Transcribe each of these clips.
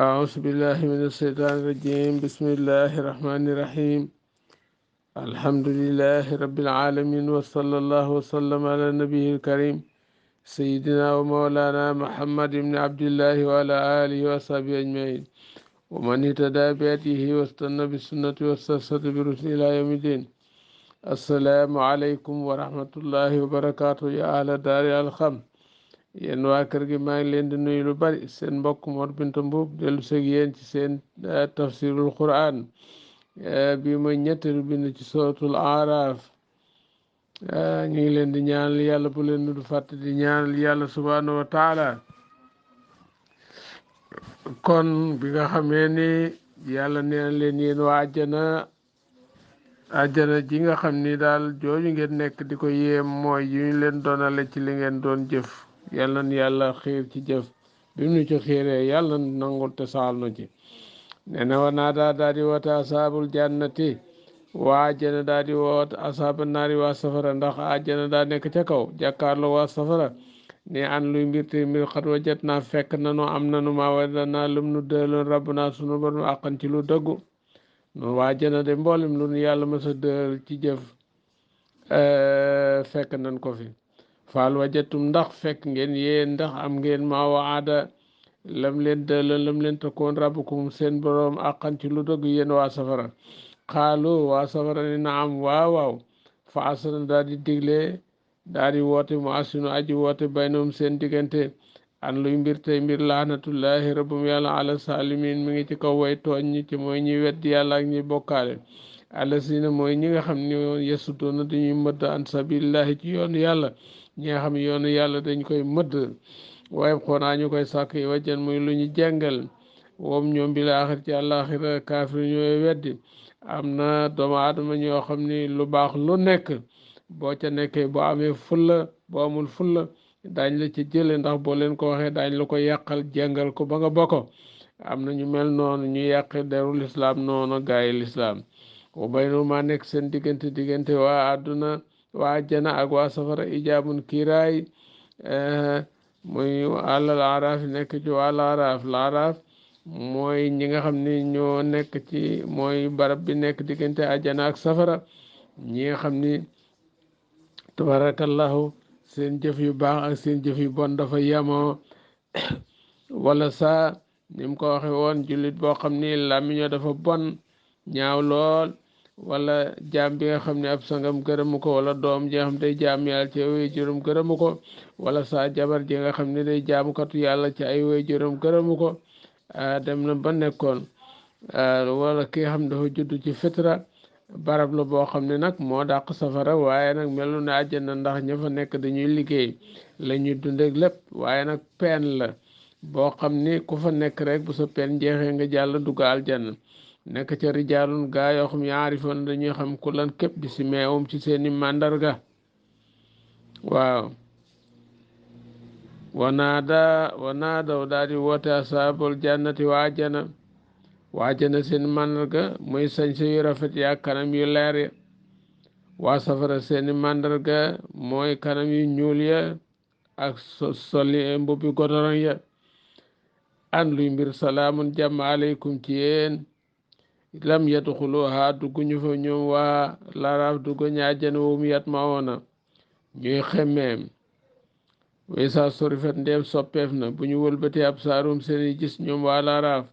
أعوذ بالله من الشيطان الرجيم. بسم الله الرحمن الرحيم. الحمد لله رب العالمين، وصلى الله وسلم على النبي الكريم سيدنا ومولانا محمد بن عبد الله وعلى آله وصحبه أجمعين، ومن اهتدى بهديه واستنى بسنته واسترشد برشده إلى يوم الدين. السلام عليكم ورحمة الله وبركاته يا أهل دار الخم. yéen waa kër gi maa ngi leen di nuyu lu bari. seen mbokk Mor Binta Mbuub dellu seeg yéen ci seen tafsirul Quran bi mooy ñetteelu bind ci suratul Araf. ñu ngi leen di ñaanal yàlla bu leen du fàtte di ñaanal yàlla subhanahu wa taala. kon bi nga xamee ni yàlla neen leen yéen waa àjjana ji nga xam ni daal jooju ngeen nekk di ko yéem mooy yu ñu leen doonale ci li ngeen doon jëf. yàlla na yàlla xiir ci jëf bi mu ci xiiree yàlla nangul te saal na ci. nee na wa naa daal di woote asaabul jannati waa àjjana daal di woote asaaba naari waa safara, ndax àjjana daa nekk ca kaw jàkkaarloo waa safara ne an luy mbir te mbir xat wajat naa fekk nanu am nanu maa wada naa lum nu dëloon rabb naa sunu borom àqan ci lu dëggu. noonu waa àjjana de mboolem lu nu yàlla mës a dël ci jëf fekk nan ko fi. faal wajatum ndax fekk ngeen yéen ndax am ngeen maa waada lam leen dëloon lam leen takkoon rabbukum seen borom àqan ci lu dëggu yéen waa safara. xaalu waa safara ni na am waaw waaw. fa asana daal di digle daal di woote mu asinu aji woote baynahum seen diggante an luy mbir tey mbir laanatullahi rabbum yàlla ala salimin mi ngi ci kaw way tooñ ñi ci mooy ñi weddi yàlla ak ñi bokkaale. alasina mooy ñi nga xam ne yasudoona dañuy mëdd an sabilillahi ci yoonu yàlla. ñi nga xam yoonu yàlla dañ koy mëdd waaye xoonaa ñu koy sàkk yi wajjan muy lu ñu jàngal woom ñoom bi la axir ci àllaaxira kaafir ñooy weddi. am na doomu aadama ñoo xam ni lu baax lu nekk boo ca nekkee boo amee fulla boo amul fulla daañ la ci jële, ndax boo leen ko waxee daañ la ko yàqal jàngal ko ba nga bokko. am na ñu mel noonu ñu yàq deru lislaam noonu gaayi lislaam. wa baynu maa nekk seen diggante waa àdduna waa jana ak waa safara ijaabun kiiraay muy àllal araaf nekk ci wàll araaf mooy ñi nga xam ni ñoo nekk ci mooy barab bi nekk diggante àjjana ak safara. ñi nga xam ni tabarakallahu seen jëf yu baax ak seen jëf yu bon dafa yemoo wala saa ni mu ko waxe woon jullit boo xam ni làmmiñoo dafa bon ñaaw lool, wala jaam bi nga xam ne ab sangam gërëmu ko, wala doom ji nga xam day jaam yàlla ci ay way juróom gërëmu ko, wala saa jabar ji nga xam ne day jaamukatu yàlla ci ay way juróom gërëmu ko. dem na ba nekkoon wala ki nga xam ne dafa judd ci fitra barab la boo xam ne nag moo dàq safara, waaye nag melu ne àjjana ndax ña fa nekk dañuy liggéey la ñuy dundeek lépp, waaye nag peen la boo xam ni ku fa nekk rek bu sa peen jeexee nga jàll dugg aljanna. nekk ca rijaalun gaa yoo xam yaarifoon dañuy xam ku lan képp bi si meewum ci seeni màndarga. waaw wanaadaw daal di woote asaabul jannati waajana seen màndarga muy sañse yu rafet yaa kanam yu leer ya. waa safara seeni màndarga mooy kanam yu ñuul ya ak soli mbubbi godoron ya. an luy mbir salaamun jàmm aleykum ci yéen lam yadxuluha dugguñu fa ñoom waa laraaf dugguñu àjjana wum yat ma woona ñuy xemmeem. way saa sorifet ndeem soppeef na bu ñu wëlbatee ab saarum seeni gis ñoom waa laraaf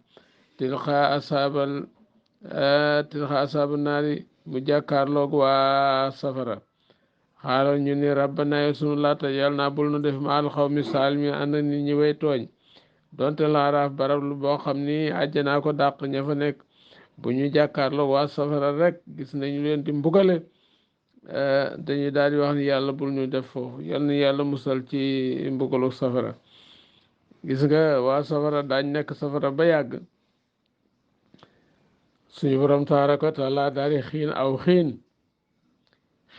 tilxa asaaba naari mu jàkkaarloog waa safara. xaaral ñu ni rabbana yow sunu laata yàlla naa bul nu def maal xaw mi saalimi ànd ak nit ñi way tooñ. donte laraaf barab lu boo xam ni àjjanaa ko dàq ña fa nekk bu ñu jàkkaarloog waa safara rek gis nañu leen di mbugale dañuy daal di wax ni yàlla bul ñu def foofu, yal na yàlla musal ci mbugalu safara. gis nga waa safara daañ nekk safara ba yàgg suñu borom tabaraka wa taala daal di xiin aw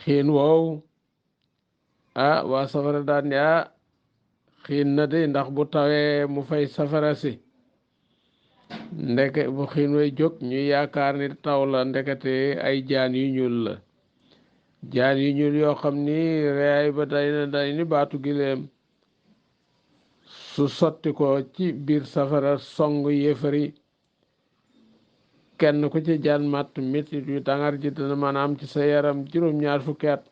xiin woow waa safara daal ni xiin na de ndax bu tawee mu fay safara si. ndeke bu xiin way jóg ñu yaakaar ni taw la, ndekete ay jaan yu ñuul la. jaan yu ñuul yoo xam ni reyaay ba day ni baatu gileem su sotti ko ci biir safara song yéefari kenn ku ci jaan matt métit yu dangar ji dana mën a am ci sa yaram juróom-ñaar fukki at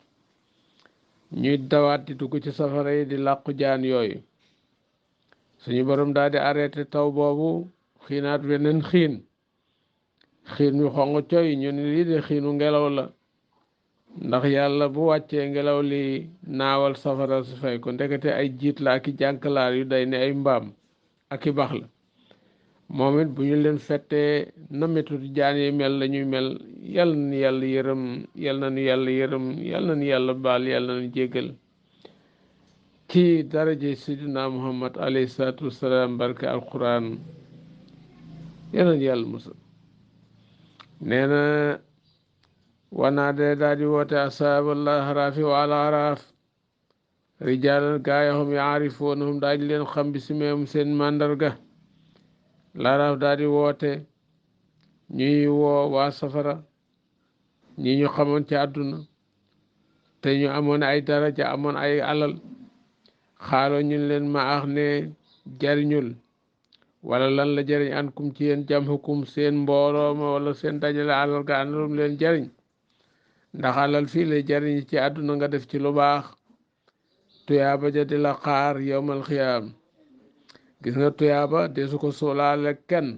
ñuy dawaat di dugg ci safara yi di làqu jaan yooyu suñu borom daal di arrêté taw boobu xiinaat weneen xiin wi xonq coy ñu ne lii de xiinu ngelaw la ndax yàlla bu wàccee ngelaw li naawal safara su fay ko ndekete ay jiit la ak i jànkalaar yu day ne ay mbaam ak i bax la moom it bu ñu leen fettee na metut jaan yi mel lañuy mel yal na nu yàlla yërëm yal na nu yàlla yërëm yal na nu yàlla baal yal na nu jéggal ci daraje sidina muhammad alayhi salaatu wassalaam barke alquran yal na nu yàlla musal nee na wanaade daal di woote asaaballah raafi wa ala araaf rijaalan gaayahum yaarifoonahum daal di leen xam bi simeem seen màndarga laraaf daal di woote ñuy woo waa safara ñi ñu xamoon ci àdduna te ñu amoon ay daraja amoon ay alal xaaloo ñu leen ma ax ne jariñul wala lan la jariñ an kum ci yéen jam hukum seen mbooloo ma wala seen dajale alal ga analum leen jariñ ndax alal fii lay jariñ ci àdduna nga def ci lu baax tuyaaba ja di la xaar yowmal xiyaam gis nga tuyaaba desu ko soolaale kenn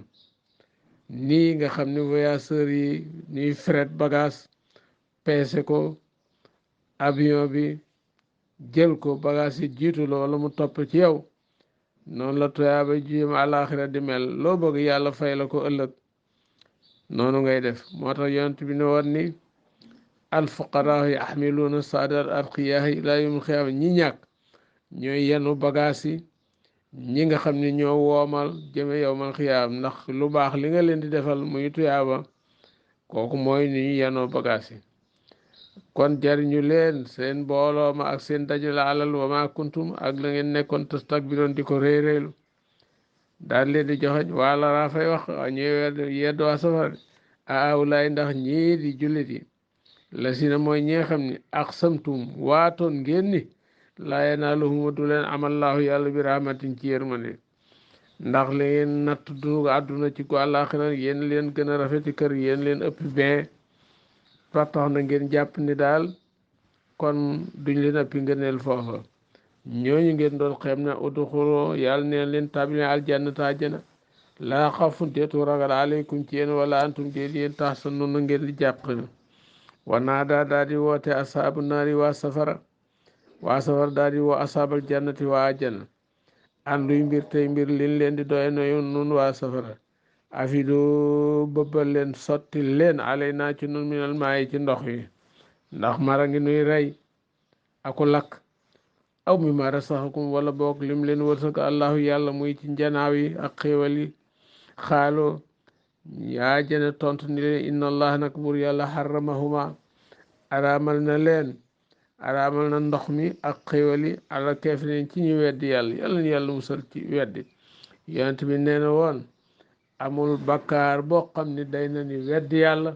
nii nga xam ne voyageurs yi ñuy fret bagage peese ko avion bi jël ko bagage yi jiitu la wala mu topp ci yow noonu la tuyaaba jiyam àlaxira di mel loo bëgg yàlla fay la ko ëllëg noonu ngay def moo tax yonent bi ne woon ni alfuqaraa yaxmiluuna saadal arqiyaa ilaa yawmil qiyaama ñi ñàkk ñooy yenu bagage yi ñi nga xam ne ñoo woomal jëme yawmal qiyaam ndax lu baax li nga leen di defal muy tuyaaba kooku mooy ni ñu yenoo bagage yi kon jariñu leen seen mbooloo ma ak seen dajale alal wa ma kuntum ak la ngeen nekkoon tastakbiroon di ko réeréelu daal leen di joxeñ wala raa fay wax ñuy yedd waa safara aawlaay ndax ñii di jullit yi la si na mooy ñi nga xam ne aqsamtum waatoon ngeen ni laa yanaaluhum du leen amallaahu yàlla bi rahmatin ci yërmande ndax leen natt du àdduna ci ko àllaaxira yéen leen gën a rafeti kër yéen leen ëpp bien tax na ngeen jàpp ni daal kon duñ leen ëppi ngëneel foofa ñooñu ngeen doon xem ne udxuloo yàlla neen leen tabine aljannata àjjana laa xawfun deetu ragal aleykum ci yéen wala antum déet yéen tax sa noonu ngeen di jàq wanaa daal di woote asaabu naari waa safara daal di woo asaabal jannati waa àjjana ànduy mbir tey mbir liñ leen di doye noyu nun waa safara afidu bëbbal leen sotti leen alay naa ci nun minal maa yi ci ndox yi ndax mara ngi nuy rey aku lakk aw mi ma rasaxakum wala boog lim leen wërsëg allahu yàlla muy ci njanaaw yi ak xéewal yi xaaloo yaa jëne tontu ni leen inna allah nag buur yàlla xaramahuma araamal na ndox mi ak xéewal yi ala kaafiriin ci ñu weddi yàlla ñu yàlla musal ci weddi yonent bi nee na woon amul bakkaar boo xam ni day na ni weddi yàlla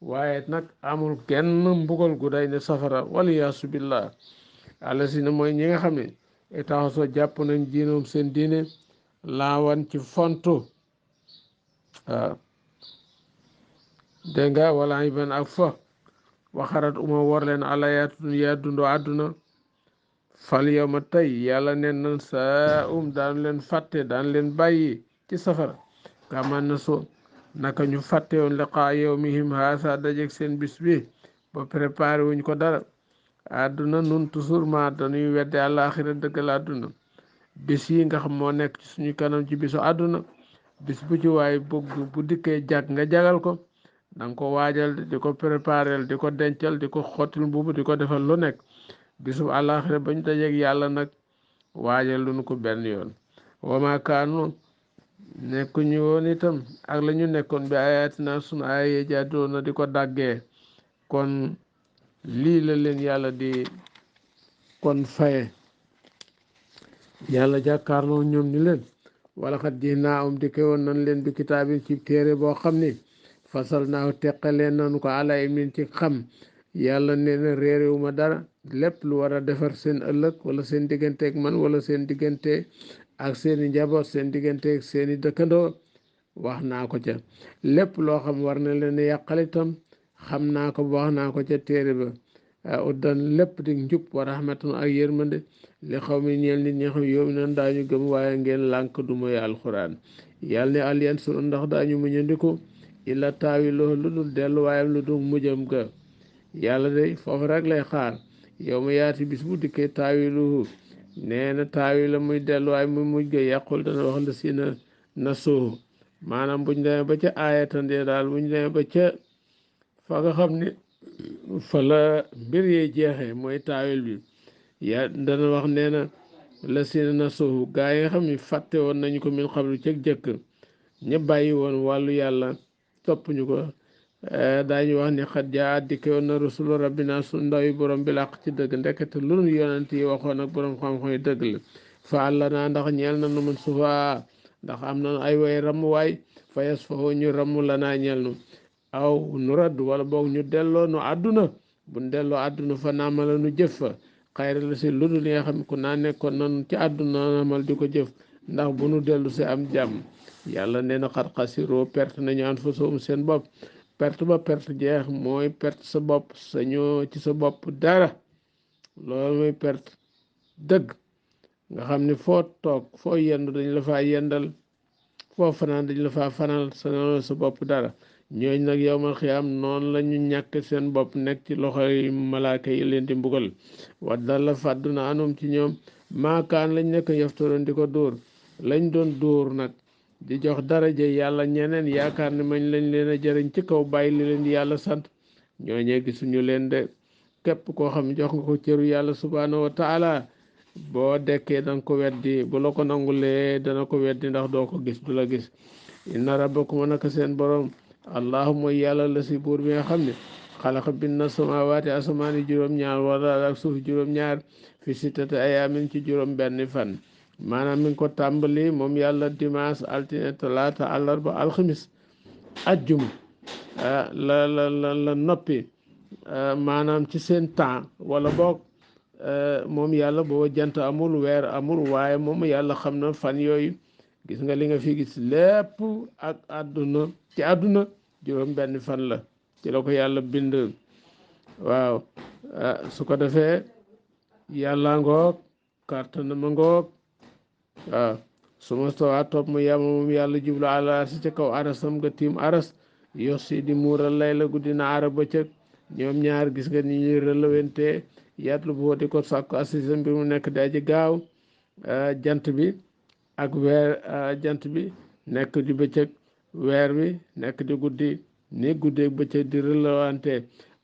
waaye nag amul genn mbugal gu day ne safara wala yaasu billah àlla si ne mooy ñi nga xam ne itaxasoo jàpp nañ diinoom seen diine laawan ci fontu waaw dégg nga wala iban ak fa waxarat uma war leen alayaatu yaa dundoo àdduna fal yow ma tey yàlla nen nan saa daan leen fàtte daan leen bàyyi ci safara kaman na so naka ñu fàtte woon liqaa yawmihim haasa dajeg seen bis bi ba préparé wuñ ko dara àdduna nun toujours ma dañuy wedde àllaaxira dëggal àdduna bis yi nga xam moo nekk ci suñu kanam ci bisu àdduna bis bu ci waaye bëgg bu dikkee jag nga jagal ko danga ko waajal di ko préparel di ko dencal di ko xottil mbubu di ko defal lu nekk bisu àllaaxira bañ dajeeg yàlla nag waajal lu nu ko benn yoon wama kaanu nekkuñu woon itam ak la ñu nekkoon bi ayatina sunu ay jaadoona di ko daggee kon lii la leen yàlla di kon faye yàlla jàkkaarloo ñoom ni leen wala xat ji naa am dikke woon nan leen bi kitaabin ci téere boo xam ni fasal naaw teqaleen nanu ko ala ilmin ci xam yàlla nee na réerewuma dara lépp lu war a defar seen ëllëg wala seen digganteeg man wala seen diggante ak seeni njaboot seen digganteeg seeni dëkkandoo wax naa ko ca lépp loo xam war na leen yàqal itam xam naa ko wax naa ko ca téere ba uddan lépp di njub wa rahmatun ak yërmande li xaw mi ñeel nit ñi xam yow nan daañu gëm waaye ngeen lànk du mooy alxuraan yàlla ne aliyan sunu ndax daañu muñandiku illa taawiloo lu dul delluwaayam lu dul mujjam ga yàlla de foofu rek lay xaar yow ma yaati bis bu dikkee taawiluhu nee na taawila muy delluwaay muy mujj ga yàqul dana wax la si na suuhu maanaam buñ demee ba ca aayatandee daal buñ demee ba ca fa nga xam ne fa la mbir yee jeexee mooy taawil bi ya dana wax nee na la si na suuhu gaa yi nga xam ne fàtte woon nañu ko min xam lu cëg jëkk ña bàyyi woon wàllu yàlla topp ñu ko daañu wax ni xat jaa dikke woon na rusulu rabbina su ndaw yi borom bi làq ci dëgg ndekete lu nu yonent yi waxoon ak borom xam-xam yi dëgg la fa àlla naa ndax ñeel na nu mun sufa ndax am na ay way ramm waay fa yes fa ñu ramm la naa ñeel nu aw nu radd wala boog ñu delloo nu àdduna buñ delloo àdduna fa naamala nu jëf fa xayra la si lu dul li nga xam ku naa nekkoon nan ci àdduna naamal di ko jëf ndax bu nu dellu si am jàmm yàlla nee na xat xasiroo perte nañu an fa soom seen bopp perte ba perte jeex mooy perte sa bopp sañoo ci sa bopp dara loolu mooy perte dëgg nga xam ne foo toog foo yendu dañ la faa yendal foo fanaan dañ la faa fanal sañoo sa bopp dara ñooñ nag yowmal xiyaam noonu la ñu ñàkk seen bopp nekk ci loxoy malaaka yi leen di mbugal waddal la fàddu na anum ci ñoom maakaan lañ nekk yaftaroon di ko dóor lañ doon dóor nag di jox daraja yàlla ñeneen yaakaar ne mañ lañ leen a jëriñ ci kaw bàyyi li leen di yàlla sant ñooñee gisuñu leen de képp koo xam jox nga ko cëru yàlla subhaanahu wa taala boo dekkee danga ko weddi bu la ko nangulee dana ko weddi ndax doo ko gis du la gis inna rabbakum naka seen borom allahu mooy yàlla la si buur bi nga xam ne xalaqa bind na samaawaati asamaani juróom-ñaar wala ak suuf juróom-ñaar fi sittati ayaamin ci juróom benn fan maanaam mi ngi ko tàmbali moom yàlla dimanche altine talaata àllarba alxamis ajjuma la noppi maanaam ci seen temps wala boog moom yàlla booba jant amul weer amul waaye moom yàlla xam na fan yooyu gis nga li nga fi gis lépp ak àdduna ci àdduna juróom benn fan la ci la ko yàlla bind waaw su ko defee yàlla ngoog kàttan ma ngoog waaw su ma stawaa topp mu yàlla moom yàlla jublu àla si ca kaw arasam nga tiim aras yos si di muural lay la guddi na ara bëccëg ñoom ñaar gis nga ni ñuy relewente yatlu boo di ko sàkku assisa mbir mu nekk di aji gaaw jant bi ak weer jant bi nekk di bëccëg weer bi nekk di guddi ni guddeeg bëccëg di relewante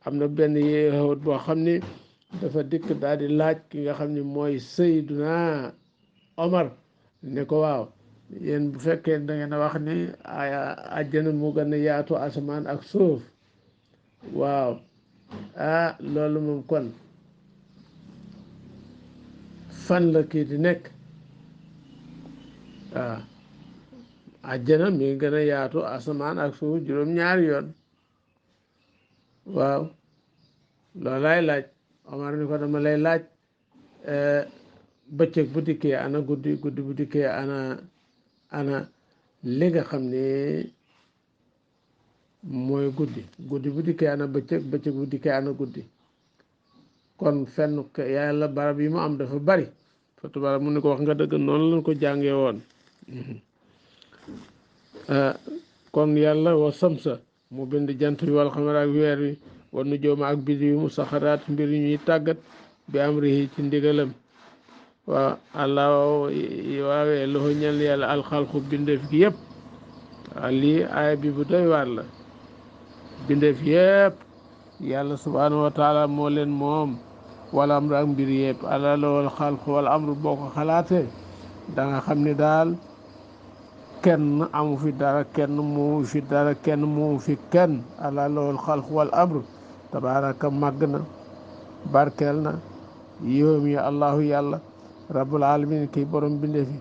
am na benn yéexawut boo xam ni dafa dikk daal di laaj ki nga xam ni mooy Seyduna Omar ne ko waaw yéen bu fekkee da ngeen a wax ni àjjana mu gën a yaatu asamaan ak suuf waaw loolu moom kon fan la kii di nekk waaw àjjana mi ngi gën a yaatu asamaan ak suuf juróom-ñaari yoon waaw loolu lay laaj Omar ni ko dama lay laaj bëccëg bu dikkee ana guddi guddi bu dikkee ana li nga xam ne mooy guddi guddi bu dikkee ana bëccëg bëccëg bu dikkee ana guddi kon fenn yàlla barab yi mu am dafa bari fa tubaab mu ne ko wax nga dëgg noonu lañ ko jàngee woon kon yàlla wa samsa mu bind jant bi wal xamar ak weer wi wa nujooma ak biddi wi mu saxaraat mbir yu ñuy tàggat bi am rihi ci ndigalam waaw allah waawee loxo ñel yàlla alxalqu bindeef gi yëpp waaw lii aaya bi bu doy waar la bindeef yëpp yàlla subhaanahu wa taala moo leen moom wala amru ak mbir yëpp allah lawal xalqu wala amru boo ko xalaatee da nga xam ne daal kenn amu fi dara kenn moomu fi dara kenn moomu fi kenn allah lawal xalqu wal amru tabaraka màgg na barkeel na yéwam yi allahu yàlla rabbul alamin kii borom bindeef yi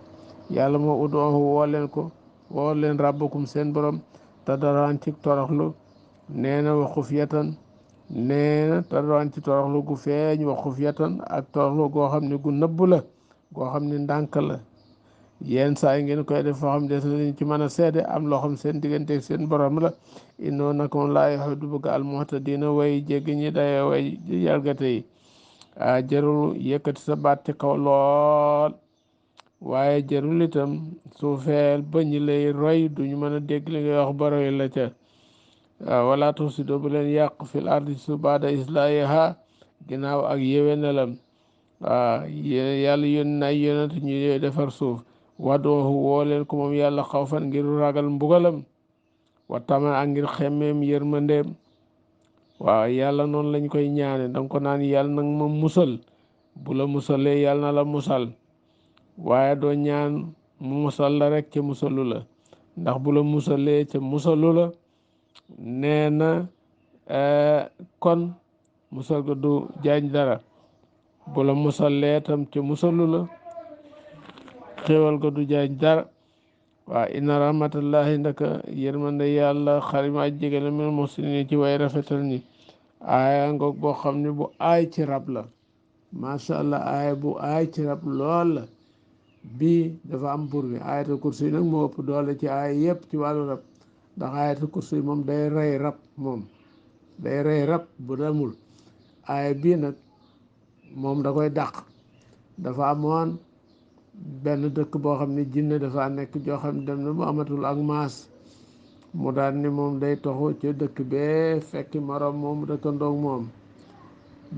yàlla moo udoohu woo leen ko woo leen rabbakum seen borom tadaraan ci toroxlu nee na wa xufyatan nee na tadaraan ci toroxlu gu feeñ wa xufyatan ak toroxlu goo xam ne gu nëbb la goo xam ne ndànk la yenn saa yi ngeen koy def foo xam des nañ ci mën a seede am loo xam seen digganteeg seen borom la innoo nakom laa yuhibbu bëgg al-mu'tadiina way jéggi ñi day way jalgate yi jarul yëkkati sa baat ci kaw lool waaye jarul itam suufeel ba ñi lay roy duñu mën a dégg li ngay wax ba roy la ca wala tufsidu bu leen yàq fil ardi su baada islaahiha ginnaaw ak yéwénalam yàlla yónni na ay yonent ñu defar suuf wadoohu woo leen ko moom yàlla xawfan ngir ragal mbugalam wa taman ak ngir xemmeem yërmandeem waaw yàlla noonu lañ koy ñaane danga ko naan yàlla nag ma musal bu la musalee yàlla na la musal waaye doo ñaan mu musal la rek ca musalu la ndax bu la musalee ca musalu la nee na kon musal ga du jaañ dara bu la musalee tam ca musalu la xéewal ga du jaañ dara waaw inna rahmatullahi ndaka yërmande yàlla xarima aj jege la mel muhsinin ci way rafetal ni aaya ngoog boo xam ne bu aay ci rab la macha allah aaya bu aay ci rab lool la bii dafa am bur bi ayatul kursi nag moo ëpp doole ci aaya yëpp ci wàllu rab ndax ayatul kursi moom day rey rab moom day rey rab bu demul aaya bii nag moom da koy dàq dafa amoon benn dëkk boo xam ne jinne dafa nekk joo xam ne dem na mu amatul ak maas mu daan ni moom day toxu ca dëkk bee fekki morom moom dëkkandoog moom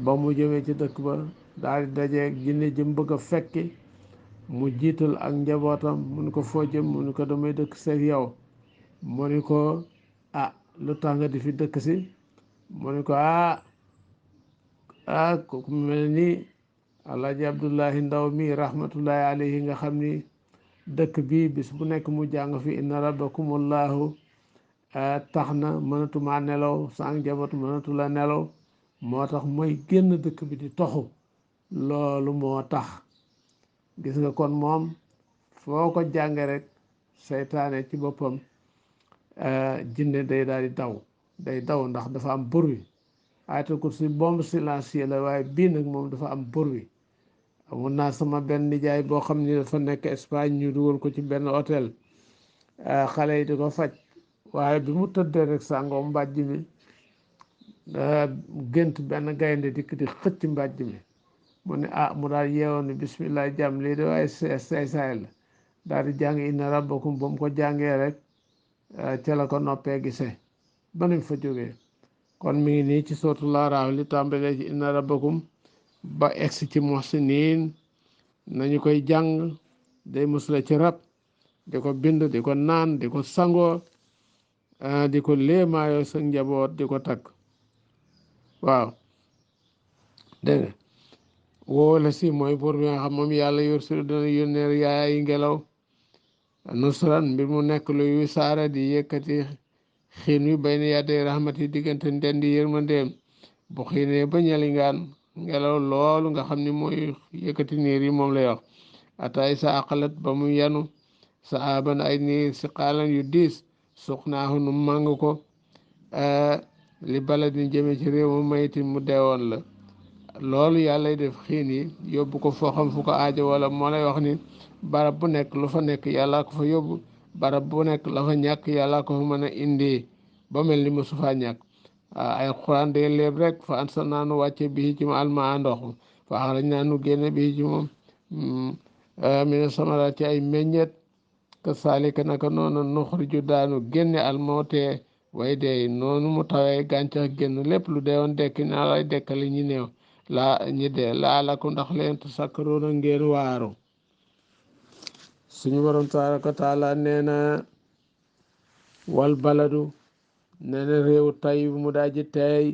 ba mu jëmee ci dëkk ba daal di dajeeg jinne jëm bëgg a fekki mu jiital ak njabootam mu ni ko foo jëm mu ni ko damay dëkk seeg yow mu ni ko lu tax nga di fi dëkk si mu ni ko kooku mel ni alaaji abdullahi ndaw mi rahmatullahi alayhi nga xam ni dëkk bi bis bu nekk mu jàng fi inna rabbakumullahu tax na mënatuma nelaw sang njaboot mënatula nelaw moo tax mooy génn dëkk bi di toxu loolu moo tax gis nga kon moom foo ko jànge rek seytaane ci boppam jinne day daal di daw day daw ndax dafa am bruit ayatul kursi bombe silencieux la waaye bii nag moom dafa am bruit amoon naa sama benn nijaay boo xam ni dafa nekk Espagne ñu dugal ko ci benn hôtel xale yi di ko faj waaye bi mu tëddee rek sàngoo mbàjj mi gént benn gaynde dikk di xëcc mbàjj mi mu ne mu daal yeewoon ni bismillah jàmm lii de waaye say saay la daal di jàng inna rabbakum ba mu ko jàngee rek ca la ko noppee gisee ba nuñ fa jógee kon mi ngi nii ci sootul Araaf li tàmbalee ci inna rabbakum ba egsi ci muhsinin nañu koy jàng day musula ci rab di ko bind di ko naan di ko sangoo di ko léemaayoo sa njaboot di ko takk waaw dégg nga woo la si mooy buur bi nga xam moom yàlla yursilu dana yónneer yaay ngelaw nusran mbir mu nekk luy saara di yëkkati xiin wi bay na yàddee rahmat yi diggante ndendi yërmandeem bu xiinee ba ñalingaan ngelaw loolu nga xam ni mooy yëkkati niir yi moom lay wax ataay sa aqalat ba mu yanu sa aban ay niir si xaalan yu diis suq naaxu nu màng ko li bala di jëme ci réew mu mayti mu deewoon la loolu yàllay def xiin yi yóbbu ko foo xam fu ko aajo wala moo lay wax ni barab bu nekk lu fa nekk yàllaa ko fa yóbbu barab bu nekk la fa ñàkk yàllaa ko fa mën a indi ba mel ni mosu faa ñàkk ay xuraan day léeb rek fa an sa naanu wàcce bii ci ma alma ndox fa axraj naa nu génne bii ci moom mina samara ci ay meññet ka saalika naka noonu nuxriju daanu génne almawte way dee noonu mu tawee gàncax génn lépp lu deewoon dekki naa lay dekkali ñi néew ñi dee laalaku ndax leen tasakkaruuna ngeen waaru suñu borom tabaraka taala nee na wal baladu nee na réew tay mu daaji teey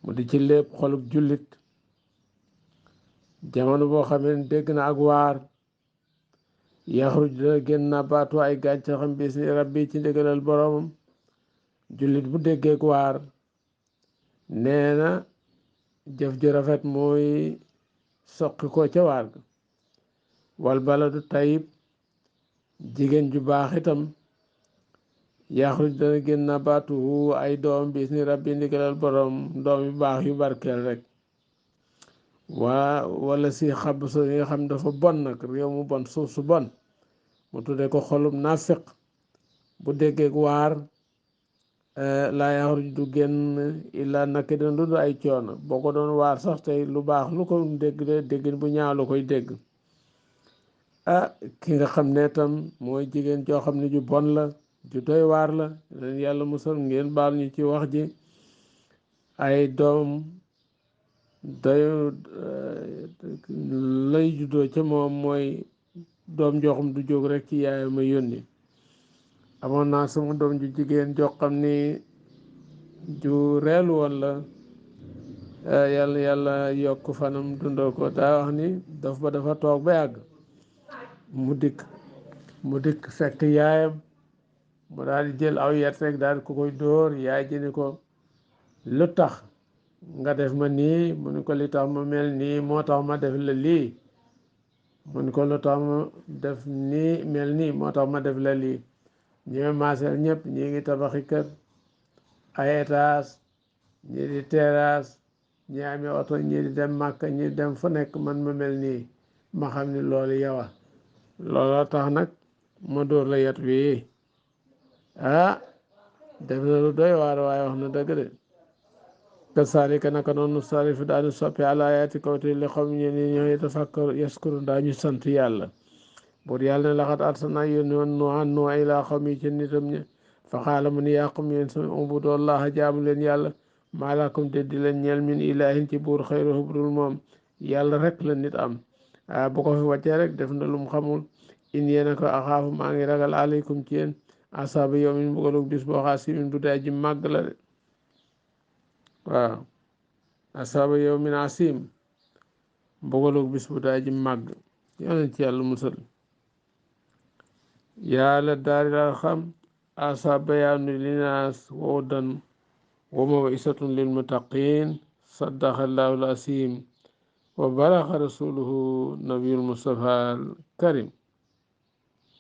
mu di ci lépp xolub jullit jamono boo xamee ne dégg na ak waar yaxruj dina génn na baatu ay gàncaxam bis ni rabbi ci ndigalal boromam jullit bu déggeek waar nee na jëf ju rafet mooy soqi ko ca waar ga wal baladu tayib jigéen ju baax itam yaxruj dana génn na baatu ay doom bis ni rabbi ndigalal borom doom yu baax yu barkeel rek wala si xab so yi nga xam dafa bon nag réew mu bon suuf su bon mu tuddee ko xolum nafiq bu déggee waar laa yaxruj du génn illaa nakidan lu du ay coono boo ko doon waar sax tey lu baax lu ko dégg de déggin bu ñaaw la koy dégg ki nga xam ne tam mooy jigéen joo xam ne ju bon la ju doy waar la leen yàlla musal ngeen baal ñu ci wax ji ay doom doy lay juddoo ca moom mooy doom joo xam du jóg rek ci yaayam a yónni amoon naa sama doom ju jigéen joo xam ni ju reelu woon la yàlla yàlla yokk fanam dundal ko daa wax ni daf ba dafa toog ba yàgg mu dikk fekk yaayam mu daal di jël aw yet rek daal ko koy dóor yaay ji ni ko lu tax nga def ma nii mu ni ko li tax ma mel nii moo tax ma def la lii mu ni ko lu tax ma def nii mel nii moo tax ma def la lii ñi maaseel ñëpp ñi ngi tabaxi kër ay étage ñi di terrasse ñi amee oto ñi di dem màkk ñi di dem fu nekk man ma mel nii ma xam ni loolu yow a looloo tax nag ma dóor la yet wi def na lu doy waar waaye wax na dëgg de kasaalika naka noonu sarifu daanu soppi àlayaati kawte li xam ñe ni ñooy tafakkaru yaskuru daañu sant yàlla buur yàlla ne laxat arsalnaa yónni woon Nuuhan Nuuh ilaa qawmihi ci nitam ña fa qaala mu ni yaa qawmi yéen sama ubudullaaha jaamu leen yàlla maa lakum te di leen ñeel min ilaahin ci buur xayruhu budul moom yàlla rek la nit am bu ko fi wàccee rek def na lu mu xamul in yéena ko axaafu maa ngi ragal aleykum ci yéen asaaba yawmin mbugalug bis boo xaasimin bu day ji màgg la de waaw asaaba yawmin asim mbugalug bis bu day ji màgg yàlla ci yàlla musal yàlla daari daal xam asa bayaanu linaas wa hudan wa maw'izatun lil muttaqin saddaqa allahu al asim wa balaga rasuluhu nabiyul mustafa al karim